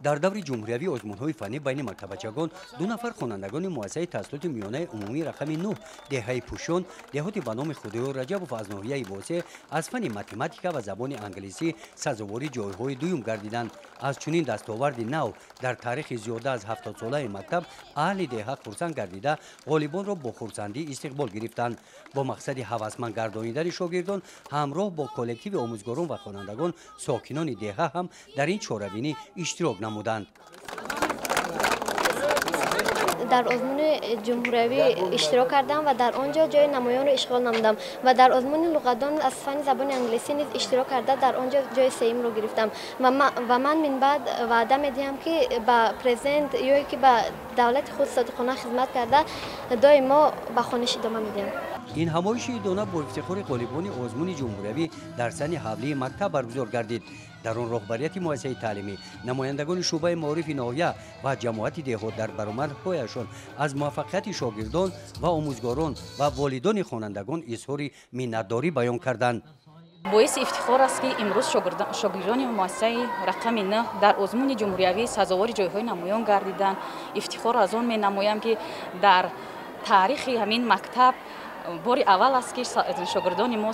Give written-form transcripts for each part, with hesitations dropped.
Дар даври ҷумҳуриявии озмунҳои фаннӣ байни мактабачагон ду нафар хонандагони муассисаи таҳсилоти миёнаи умумии рақами 9 деҳаи Пӯшон, деҳоти ба номи Худоёр Раҷабов аз ноҳияи Восеъ аз фанни математика ва забони англисӣ сазовори ҷойҳои дуюм гардиданд. Аз чунин дастоварди нав дар таърихи зиёда аз 70-солаи мактаб аҳли деҳа хурсанд гардида, ғолибонро бо хурсандӣ истиқбол гирифтанд. Бо мақсади ҳавасманд гардонидани шогирдон ҳамроҳ бо коллективи омӯзгорон ва хонандагон сокинони деҳа ҳам дар ин чорабинӣ иштирок намуданд. Дар озмуни ҷумҳуриявӣ иштирок кардам ва дар он ҷо ҷои намоёнро ишғол намудам ва дар озмуни луғатдон аз фанни забони англисӣ низ иштирок карда, дар он ҷо ҷои сеюмро гирифтам ва ман минбаъд ваъда медиҳам, ки ба президент ё ки ба давлати худ содиқона хизмат карда, доимо ба хониш идома медиҳам. Ин ҳамоиши идона бо ифтихори ғолибони озмуни ҷумҳуриявӣ дар сани ҳавлии мактаб баргузор гардид. Дар он роҳбарияти муассисаи таълимӣ, намояндагони шӯъбаи маорифи ноҳия ва ҷамоати деҳот дар баромадҳояшон аз муваффақияти шогирдон ва омӯзгорон ва волидони хонандагон изҳори миннатдорӣ баён карданд. Боиси ифтихор аст, ки имрӯз шогирдони муассисаи рақами 9 дар озмуни ҷумҳуриявӣ сазовори ҷойҳои намоён гардиданд. Ифтихор аз он менамоям, ки дар таърихи ҳамин мактаб бори аввал аст, ки шогирдони мо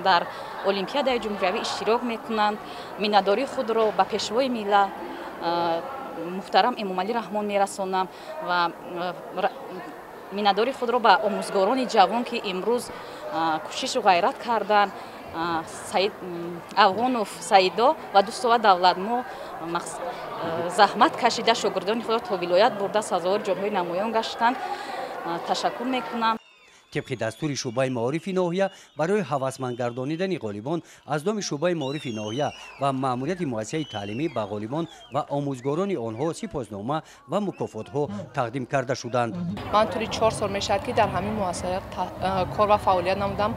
дар олимпиадаи ҷумҳуриявӣ иштирок мекунанд. Миннатдории худро ба пешвои миллат муҳтарам Эмомалӣ Раҳмон мерасонам ва миннатдории худро ба омӯзгорони ҷавон, ки имрӯз кӯшишу ғайрат карданд, Афғонов Саидо ва Дӯстова Давлат, мо заҳмат кашида, шогирдони худро то вилоят бурда, сазовори ҷойҳои намоён гаштанд, ташаккур мекунам. Тибқи дастури шӯъбаи маорифи ноҳия, барои ҳавасманд гардонидани ғолибон аз номи шӯъбаи маорифи ноҳия ва маъмурияти муассисаи таълимӣ ба ғолибон ва омӯзгорони онҳо сипоснома ва мукофотҳо тақдим карда шуданд. Ман тӯли 4 сол мешавад, ки дар ҳамин муассиса кор ва фаъолият намудам.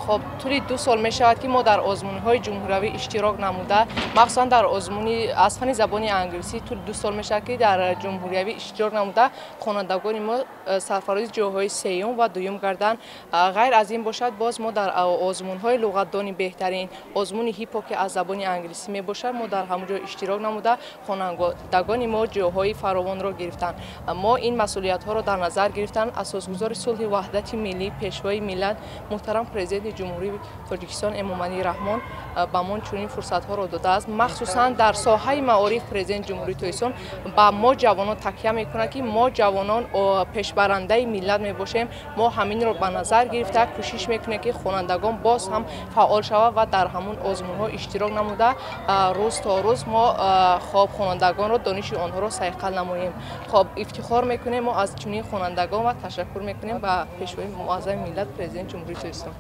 Хоб, тӯли 2 сол мешавад, ки мо дар озмунҳои ҷумҳуриявӣ иштирок намуда, махсусан дар озмуни аз фанни забони англисӣ тӯли 2 сол мешавад, ки дар ҷумҳуриявӣ иштирок намуда, хонандагони мо сарфарози ҷойҳои сеюм ва дуюм гарданд. Ғайр аз ин бошад, боз мо дар озмунҳои луғатдони беҳтарин, озмуни ҳипо, ки аз забони англисӣ мебошад, мо дар ҳамон ҷо иштирок намуда, хонандагони мо ҷойҳои фаровонро гирифтанд. Мо ин масъулиятҳоро дар назар гирифтан, асосгузори сулҳи ваҳдати миллӣ, пешвои миллат, муҳтарам Президенти Ҷумҳурии Тоҷикистон Эмомалӣ Раҳмон ба мо чунин фурсатҳоро додааст. Махсусан дар соҳаи маориф Президенти Ҷумҳурии Тоҷикистон ба мо ҷавонон такя мекунад, ки мо ҷавонон пешбарандаи миллат мебошем. Мо ҳаминро ба назар гирифта, кӯшиш мекунем, ки хонандагон боз ҳам фаъол шавад ва дар ҳамун озмунҳо иштирок намуда, рӯз то рӯз мо, хоб, хонандагонро, дониши онҳоро сайқал намоем. Хоб, ифтихор мекунем мо аз чунин хонандагон ва ташаккур мекунем ба пешвои муаззами миллат, Президенти Ҷумҳурии Тоҷикистон.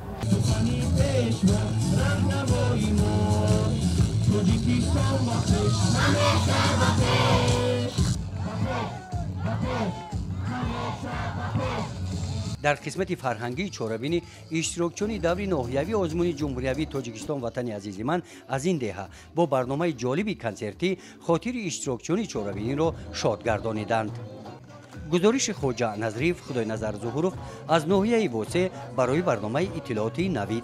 Тоҷикистон ба пеш, ҳамеша ба пеш, ба пеш, ба пеш, ҳамеша ба пеш. Дар қисмати фарҳангии чорабинӣ иштирокчиёни даври ноҳиявии озмуни ҷумҳуриявии «Тоҷикистон ватани азизи ман» аз ин деҳа бо барномаи ҷолиби консертӣ хотири иштирокчиёни чорабиниро шод гардониданд. Гузориши Хоҷа Назриев, Худойназар Зуҳуров аз ноҳияи Восеъ барои барномаи иттилоотии «Навид».